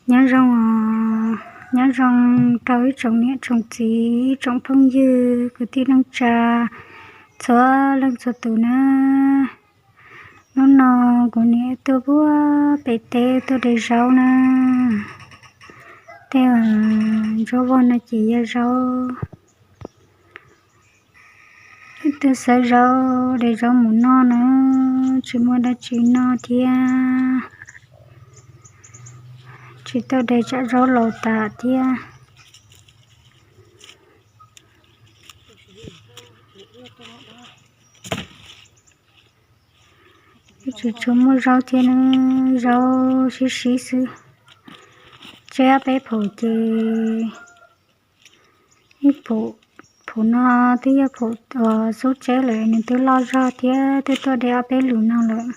Nyob zoo, nyob zoo rau ib tsoom niam tsoom txiv, ib tsoom phooj ywg kwv tij neej tsa txhua leej txhua tus na. Hnub no kuv niam tuaj puag pem teb tuaj de zaub na. Tej ntsuab vog no ces yog zaub. Ib tug xawv zaub de zaub mus noj na, tsis muaj dab tsi noj thiab, tsis tau de tsam zaub laus tas thiab. Tsis tshua muaj zaub thiab na, zaub sib sib xwb. Tseb ob peb phaum ces ib phaum, phaum no twb yog phaum uas xub tseb lawm, nws twb loj zog thiab twb tuaj de ob peb lus no lawm.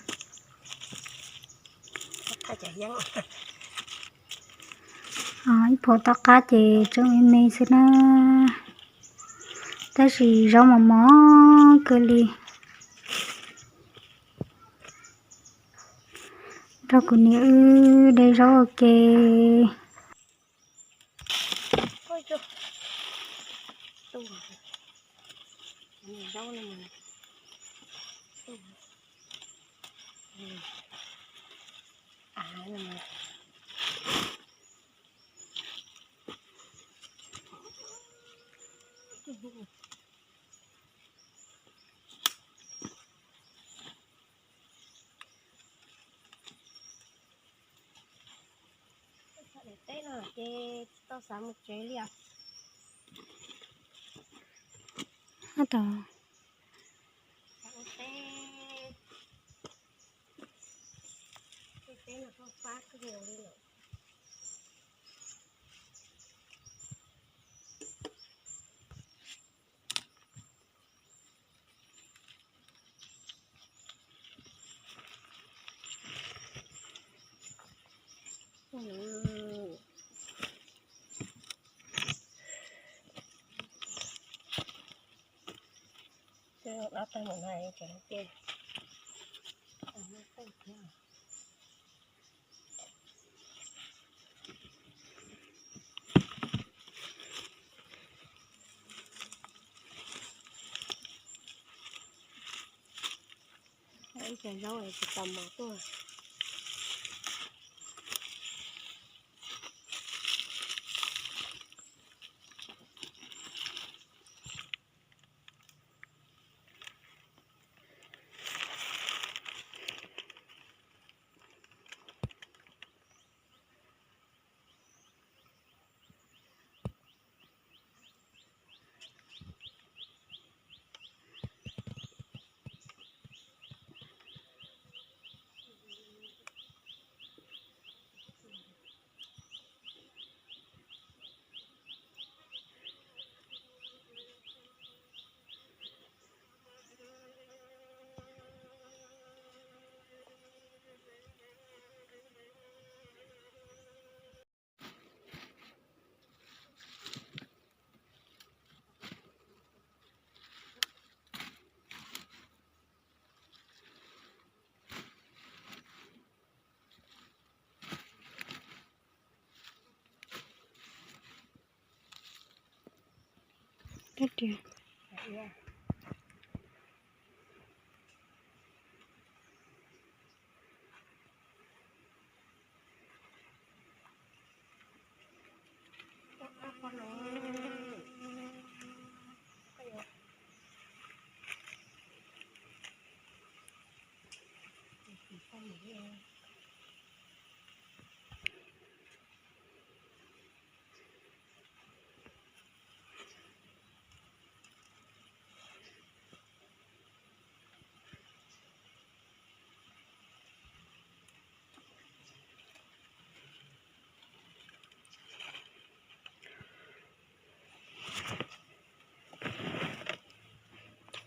Ib phaum tom qab ces tseem me me xwb na, tab sis zaub mos mos kawg li. Nrog kuv niam wb de zaub ua ke. Teb no ces tsis tau xav mus tsev li os. Tab tom xav ua teb, tej teb no paj pab kawg nkaus li lawm. Ib co zaub tsis tau mos tuaj.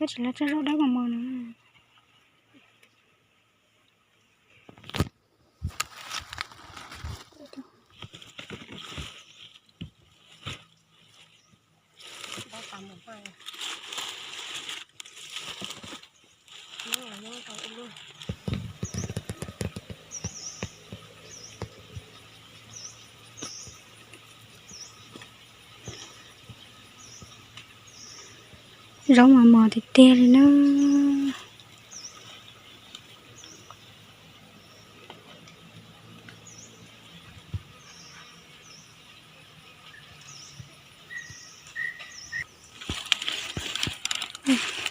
Koj tsis lawv tsob zaub dawb mos mos no. Zaub mas mos tiag tiag li na.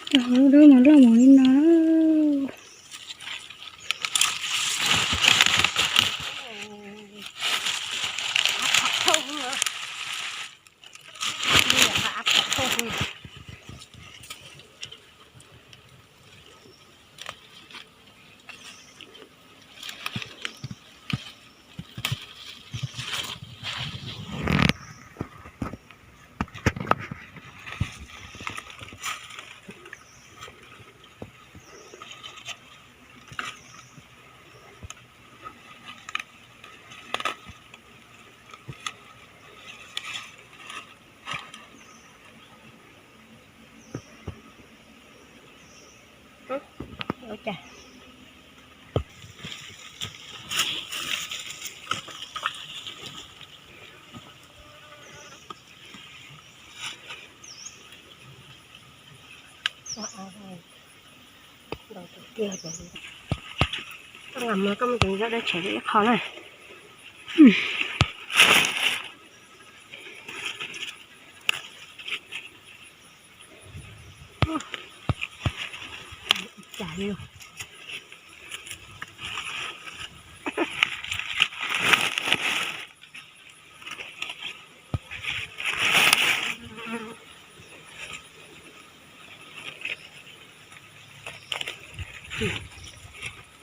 Cov hauv lub dawb mas loj mus li no. Koj mus, koj mus, ib qho na.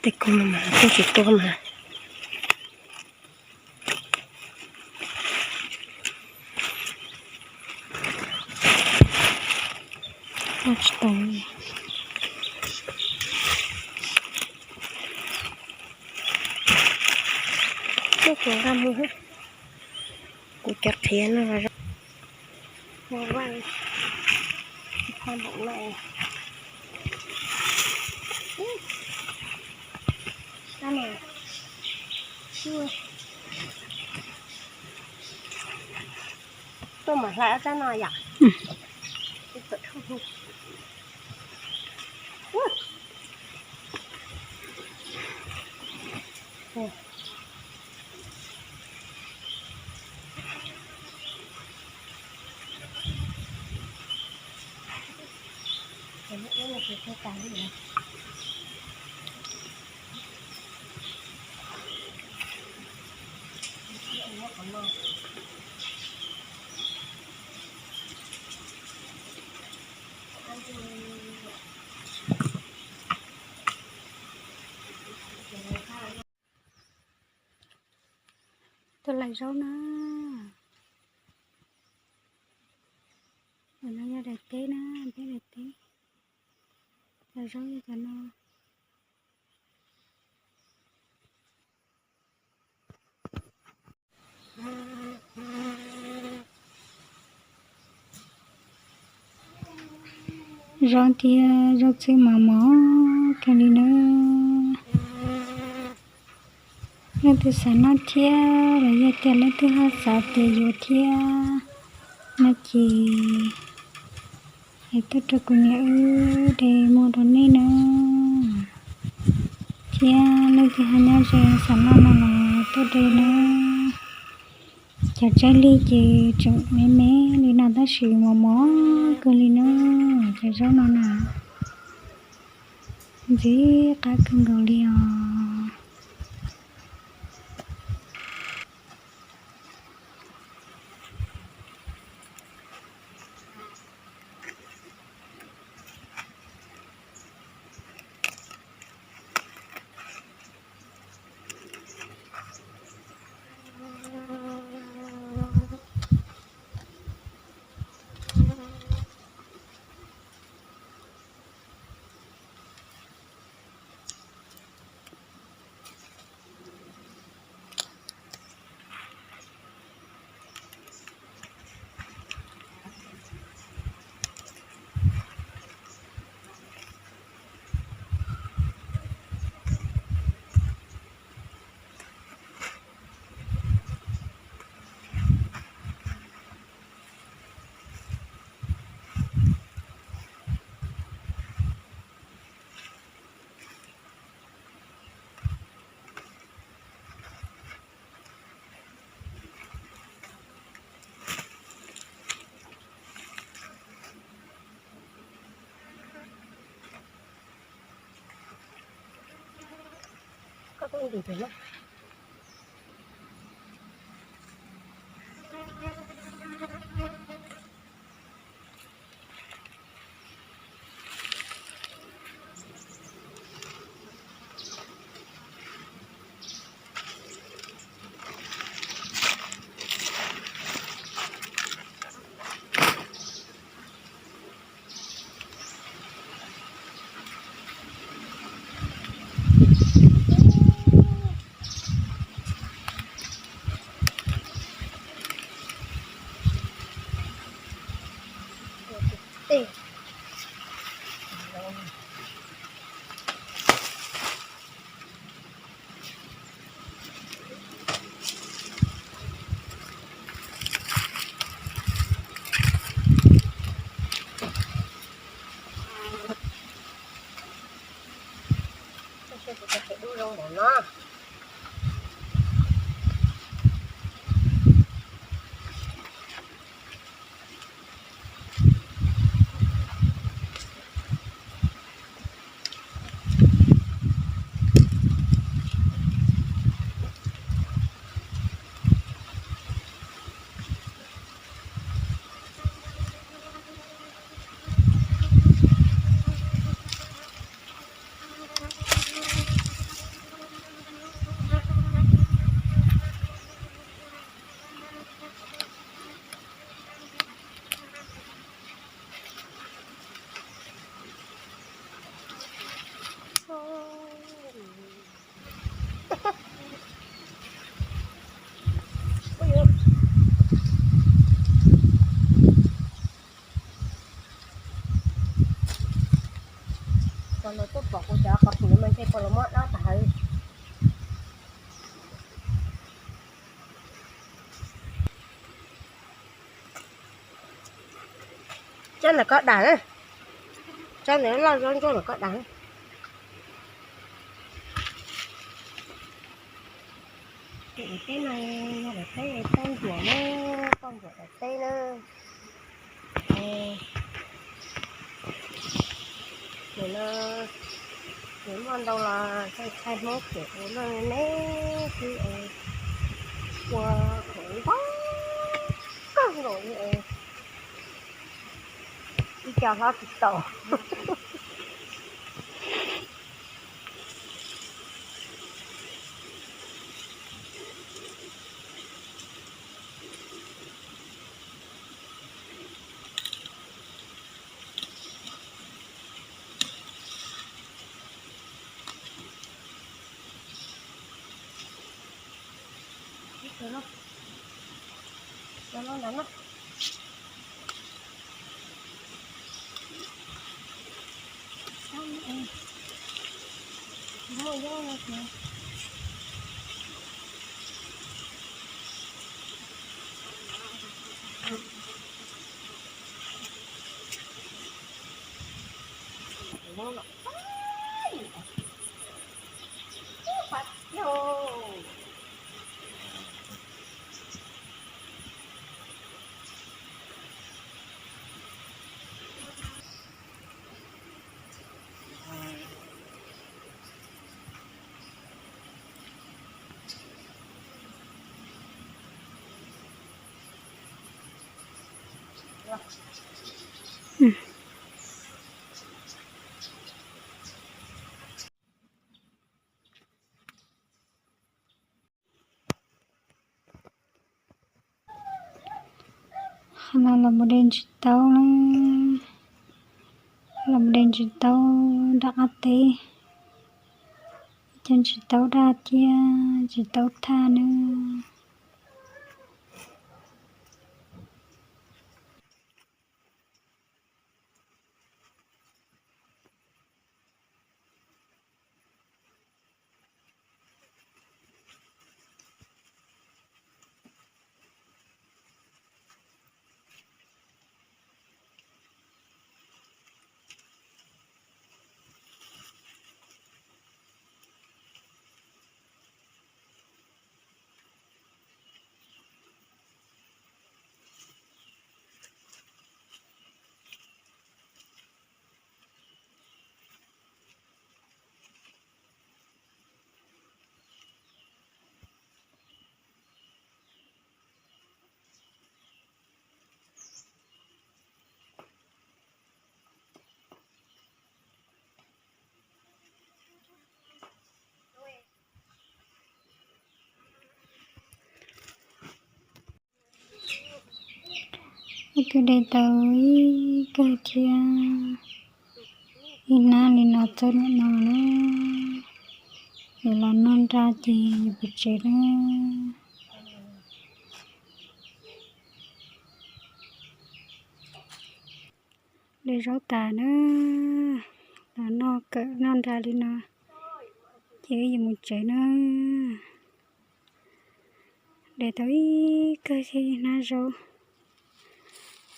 Tej kua no mas tuaj tsis tuaj mas. Tuaj tsis tau. Tuaj tsis nqa mus. Kuv cov qhiav no los zoo. Ua vaj, ua vaj no. Tuaj mas hlais ob rab no yom. Tuaj hlais zaub na. Cov no yog daim teb na, peb daim teb. Cov zaub yog cov no. Zoo tiag, zoo txwj mos mos kawg li na. Leej twg xav noj thiab los yog tias leej twg ho xav tias yuav thiab no ces es tuaj rau kuv niam wb de muag rau nej na. Thiab leej twg ho nyob ze xav noj no los tuaj de na. Cov tsaib lig ces tseem me me li no tab sis mos mos kawg li na. Cov zaub no na, ntxim qab kawg nkaus li os. Poob ntws tus no. Dub zoo npaum no. Cov no tuaj pom kuv cov qos phim no mas ntshe puas los muab dab tas hawv. Tsob ntawm ko dam na, tsob ntawm loj zoo ntsuab ntawm ko dam. Daim teb no yog daim teb tauj ntsuam na, tauj ntsuam daim teb na. Nim no nws muaj ntau los thaij Hmoob pem ua luaj me xwb es ua qhov ntau kawg nkaus li es ib co hlob tsis tau. Qhov no los mus de ntsis taub na, los mus de ntsis taub daj qab teb, cov ntsis taub daj thiab ntsis taub thaj na. Twb de tau ib kawg thiab, ib hnab li no txog niam no na. Yuav los noj nra ces yuav pw tsev na. De zaub tas na, los noj kawm noj nra li no ces wb yuav mus tsev na. De tau ib kawg thiab ib hnab zaub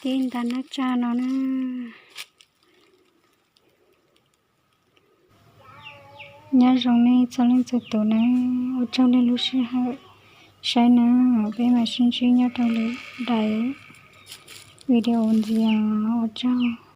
thiab ib nta nab tsaj no na. Nyob zoo nej txhua leej txhua tus na, ua tsaug nej lub sij hawm saib na, peb mam sib ntsib nyob rau lwm daim video ntxiv, ua tsaug.